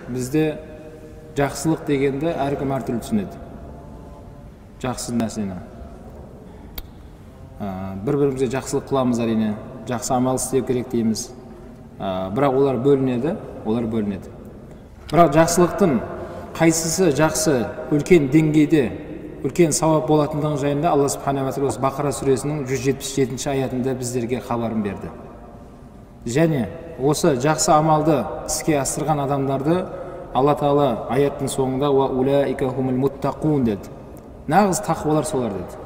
Бізде жақсылық дегенді әркім әртүрлі түсінеді. Жақсы нәрсені. Бір-бірімізге жақсылық қыламыз әрине, жақсы амал істеу керек дейміз. Бірақ олар бөлінеді, олар бөлінеді. Бірақ жақсылықтың қайсысы жақсы үлкен деңгейде, үлкен сауап болатындығы жайында Алла субханала тағала осы Бақара сүресінің 177 аятында біздерге хабарын берді. Және осы жақсы амалды іске асырған адамдарды Алла тағала аяттың соңында уа улаика хумул муттақун деді. Нағыз тақуалар солар деді.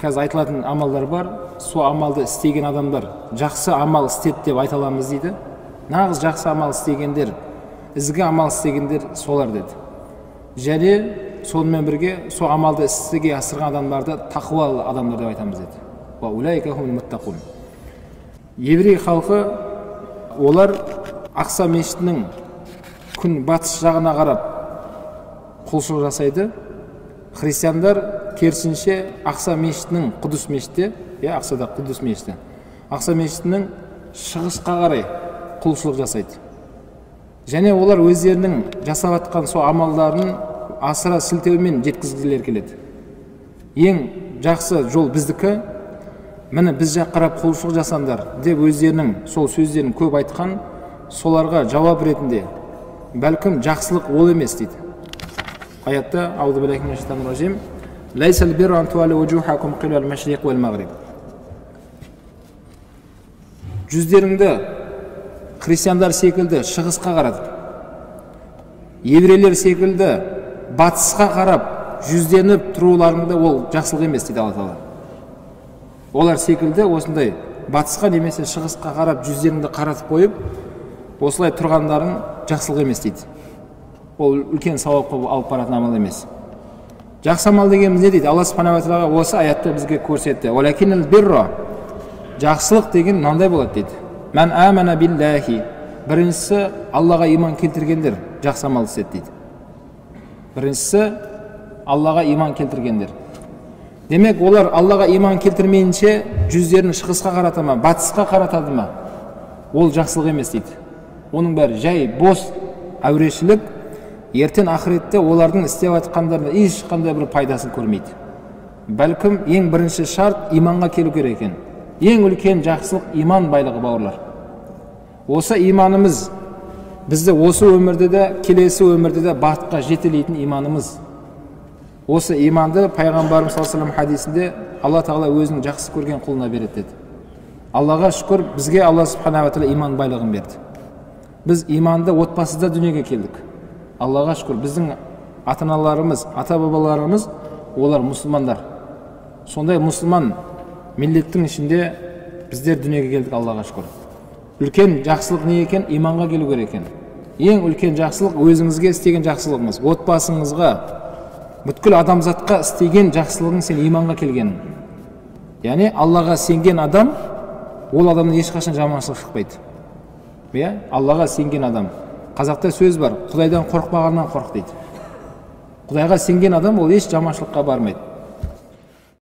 Қазір айтылатын амалдар бар, сол амалды істеген адамдар жақсы амал істеді деп айта аламыз дейді. Нағыз жақсы амал істегендер, ізгі амал істегендер солар деді. Және сонымен бірге сол амалды іске асырған адамдарды тақуалы адамдар деп айтамыз деді. Уа улаика хумул муттақун. Еврей халқы олар Ақса мешітінің күн батыс жағына қарап құлшылық жасайды. Христиандар керісінше Ақса мешітінің Құдыс мешіті, иә, Ақсада Құдыс мешіті, Ақса мешітінің шығысқа қарай құлшылық жасайды. Және олар өздерінің жасап жатқан сол амалдарын асыра сілтеумен жеткізгілері келеді. Ең жақсы жол біздікі, міне біз жаққа қарап құлшылық жасаңдар деп өздерінің сол сөздерін көп айтқан, соларға жауап ретінде бәлкім жақсылық ол емес дейді. Аятта аузу биллахи минаш шайтанир ражим, лайсал бирру ан туаллу вужухакум қибалал машриқ уал мағриб. Жүздеріңді христиандар секілді шығысқа қаратып, еврейлер секілді батысқа қарап жүзденіп тұруларыңды ол жақсылық емес дейді Алла тағала. Олар секілді осындай батысқа немесе шығысқа қарап жүздеріңді қаратып қойып, осылай тұрғандарың жақсылық емес дейді. Ол үлкен сауапқа алып баратын амал емес. Жақсы амал дегеніміз не дейді? Алла субханала тағала осы аятта бізге көрсетті. Уалакиннал бирра, жақсылық деген мынандай болады дейді. Мән амана биллахи. Біріншісі Аллаға иман келтіргендер жақсы амал істеді дейді. Біріншісі Аллаға иман келтіргендер. Демек, олар Аллаға иман келтірмейінше жүздерін шығысқа қарата ма, батысқа қаратады ма? Ол жақсылық емес дейді. Оның бәрі жай бос әурешілік. Ертең ақыретте олардың істеп жатқандарына ешқандай бір пайдасын көрмейді. Бәлкім ең бірінші шарт иманға келу керек екен. Ең үлкен жақсылық иман байлығы, бауырлар. Осы иманымыз бізді осы өмірде де, келесі өмірде де бақытқа жетелейтін иманымыз. Осы иманды пайғамбарымыз саллаллаху алейхи вассалам хадисінде Алла тағала өзінің жақсы көрген құлына береді деді. Аллаға шүкір, бізге Алла субханала тағала иман байлығын берді. Біз иманды отбасыда дүниеге келдік. Аллаға шүкір, біздің ата-аналарымыз, ата-бабаларымыз олар мұсылмандар. Сондай мұсылман миллеттің ішінде біздер дүниеге келдік, Аллаға шүкір. Үлкен жақсылық не екен? Иманға келу керек екен. Ең үлкен жақсылық өзіңізге істеген жақсылығыңыз, отбасыңызға, бүткіл адамзатқа істеген жақсылығың сен иманға келгенің. Яғни Аллаға сенген адам, ол адамнан ешқашан жаманшылық шықпайды. Иә? Аллаға сенген адам. Қазақта сөз бар, Құдайдан қорықпағаннан қорық дейді. Құдайға сенген адам ол еш жаманшылыққа бармайды.